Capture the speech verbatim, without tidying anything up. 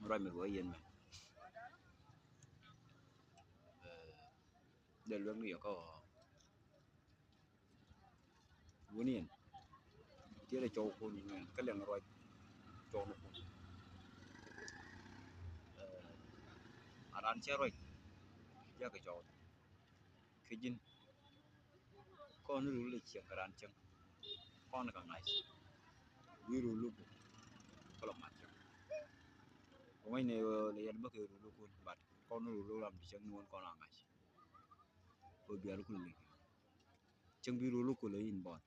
Ruac mi ruɔ̱c yɛn mɛ. Dee luɛk ni yɛ kä ɣɔɔ. Wuni yɛn tiɛɛlɛ cɔw kun ŋɛn kä liɛŋ ruac cɔw ni kun. A ran cɛ ruac jakɛ cɔw kɛ ji̱n. Kɔn ni rul lɛ ciɛŋ kɛ ran cäŋ kɔn kɛ ŋa̱c. Wi̱i̱ rul luk kä lɔ mat cäŋ. Kɛ ŋuɔ̱cnɛ lɛ yɛn bä kɛ rul luk kun, but kɔn ni rul luk ram ti cäŋ ni wän kɔn a ŋa̱c. Kɛ bial kun lɛ cäŋ bi rul luk kun lɛ in bɔn.